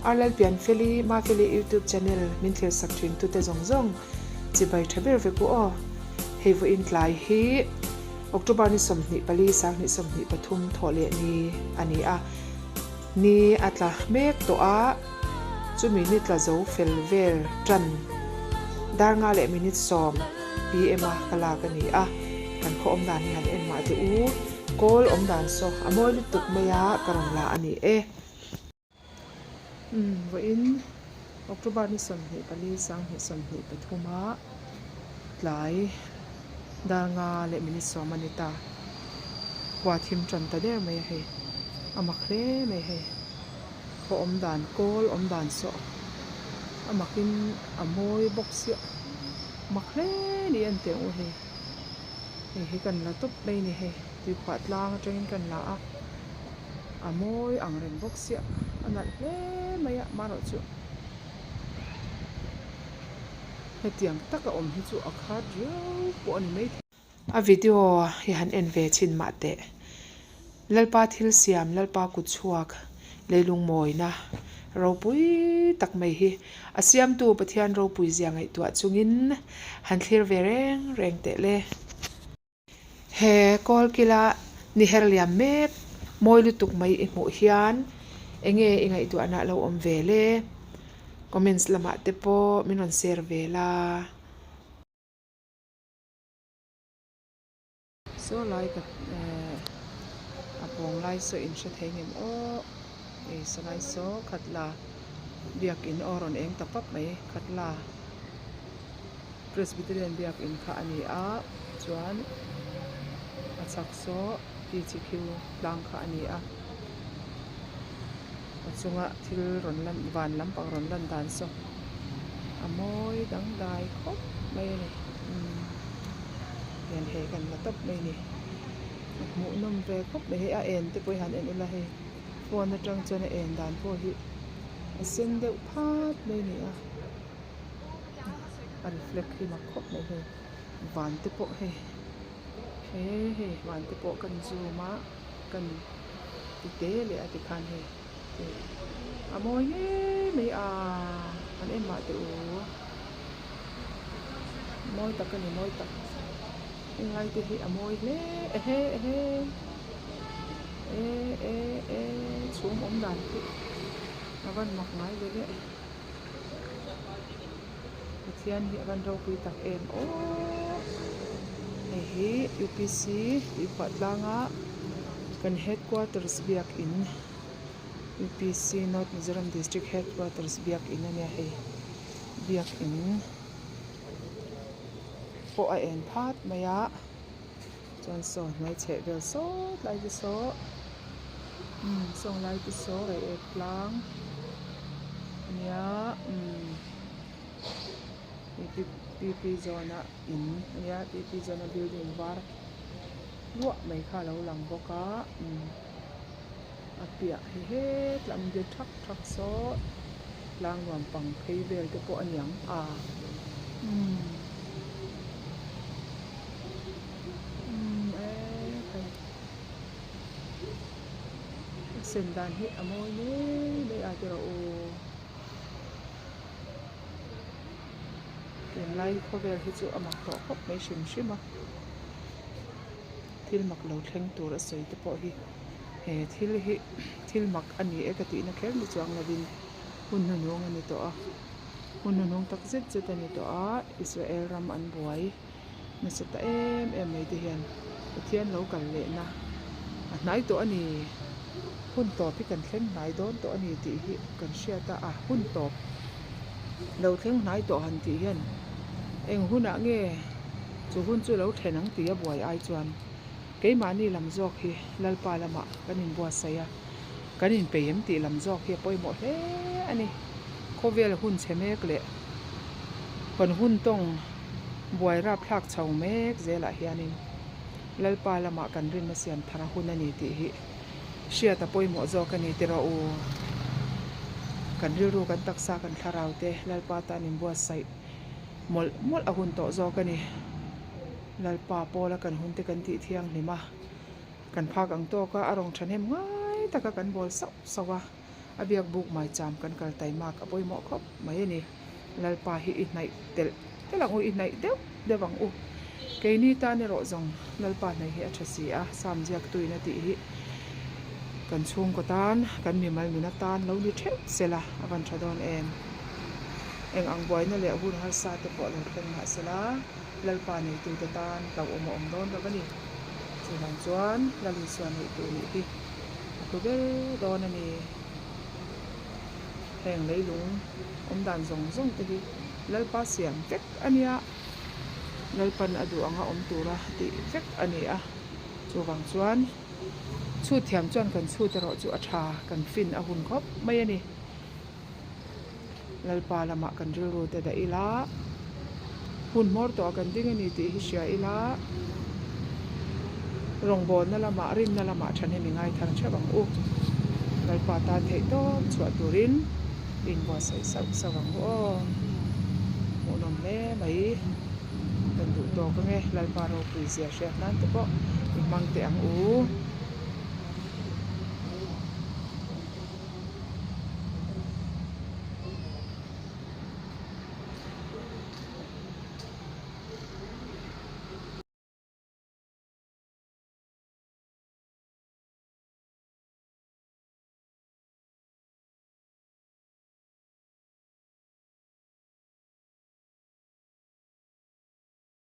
Arlalpianfeli, Mafeli YouTube channel min thlirsak thin tute zawng zawng chibai tha ber vek u aw. Hei vawiin tlai hi October ni 24 2023 thawh leh ni a ni a. Ni a tla mek tawh a, chumi ni tla zo fel vel tan dar nga leh minute sawm pm a ka lak a ni a. Kan khaw awm dan hi han en mah teh u. Kawl awm dan saw a mawi lutuk mai a, ka rawn la a ni e. Umm vawiin October ni 24 2023 a tlai dar nga leh minute sawm a ni ta. Khua thim tan ta der mai a hei a mak hle mai hei khaw awm dan kawl awm dan saw a makin a mawi bawk sia mak hle ni a ni teh ang u hei. Hei hi kan la tawp mai a ni hei tuikhuah tlang atangin kan la a a mawi ang reng bawk sia a nalh hle mai a amaherawh chu hetiang taka awm hi chu a khat riau pawh a ni maithei. A video hi han en ve chhin mah teh. Lalpa thil siam, Lalpa kut chhuak, leilung mawina ropui tak mai hi a siamtu Pathian ropui zia ngaihtuah chungin han thlir ve reng reng teh le. He kawlkila ni her liam mek mawi lutuk mai i hmuh hian enge i ngaihtuahna lo awm ve le? Comments lamah te pawh min rawn share ve la. Saw lai ka eh a pawng lai saw in hre thei ngem aw hei saw lai saw khat la biakin aw rawn eng ta pap mai khat la Presbyterian biakin kha a ni a chuan a chhak saw TGQ tlang kha a ni a a chunga thil rawn lan van lampang rawn lan dan saw a mawi dangdai khawp mai a ni umm hian hei kan la tawp mai a ni a hmuh nawm ve khawp mai hei a en te pawh hi han en ula hei phone atang chuan a en dan pawh hi a sen deuh phat mai a ni a a reflect hi mak khawp mai hei van te pawh hei he hei van te pawh kan zoom a kan ti te leh a tikhan hei a mawi ngei mai a an en mah teh u mawi tak a ni mawi tak henglai te hi a mawi hle ehe ehe e e e chhum awm dan khi a van mak ngai ve le Pathian hi a van ropui tak em aww hei hi UPC tih pah tlanga kan headquarters biakin UPC North Mizoram District Headquarters biakin a nia hei biakin pawh a en phat mai a chuan saw hnuai chheh vel sawt lai te saw umm sawng lai te saw reiek tlang a nia umm pp zawna in a nia pp zawna building var luah mai kha a lo lang bawk a umm a piah hi hetlam de thak thak saw tlang nuam pang phei vel te pawh a niang a umm umm ekhai a sen dan hi a mawi ngei mai a tiraw u. Tunlai khawvel hi chu a mak tawh khawp mai hrim hrim a thil mak lo thleng tur a sawi te pawh hi he thil hi thil mak a ni e ka tihna kher ni chuang lovin hun hnuhnung a ni tawh a hun hnuhnung tak zet zet a ni tawh a Israel ram an buai nasa ta em em mai te hian Pathian lo kal lehna a hnai tawh a ni hun tawp hi kan thleng hnai dawn tawh a ni tih hi kan hriat a a hun tawp lo thleng hnai tawh han tih hian eng hunah nge chu hun chu lo then ang tih a buai ai chuan keimahni lam zawk hi Lalpa lamah kan inbuatsaih a kan inpeih em tih lam zawk hi a pawimawh hle a ni khawvel hun chhe mek leh kan hun tawng. Buai rapthlak chho mek zelah hianin Lalpa lamah kan rinna siam thar a hun a ni tih hi hriat a pawimawh zawk a ni tiraw u. Kan rilru kan taksa kan thlarau te Lalpa tan inbuatsaih mawlh mawlh a hun tawh zawk a ni. Lalpa pawla kan hun te kan tih thianghlim a, kan phak ang tawk a, a rawng thahnem ngai taka kan bawl sauh sauh a. A biak buk maicham kan kal taimak a pawimawh khawp mai a ni. Lalpa hi i hnaih telh telh ang u, i hnaih deuh deuh ang u. Keini tan erawh zawng Lalpa hnaih hi a tha si a, Sam ziaktuin a tih hi kan chhungkaw tan, kan mimal nuna tan lo ni theuh sela a van tha dawn em. Eng ang buaina leh hun harsa te pawh lo thleng mah sela Lalpa neitute tan hlauhawm a awm dawn lo a ni. Chuvang chuan Lal Isua neihtu nih hi a hlu ber dawn a ni. Heng leilung awm dan zawng zawng te hi Lalpa siam vek a nia, Lalpan a duh anga awm tura tih vek a ni a. Chuvang chuan chhut thiam chuan kan chhut erawh chu a tha kan fin a hun khawp mai a ni. Lalpa lamah kan rilru te dah ila, hun hmawr tawh ah kan ding a ni tih hi hria ila, rawngbawlna lamah rinna lamah thahnem i ngai thar theuh ang u. Lalpa tan theih tawp chhuah turin inbuatsaih sauh sauh ang u aw. Hmuhnawm hle mai. Kan duh tawk ange Lalpa ropui zia hriat nan te pawh i hmang teh ang u.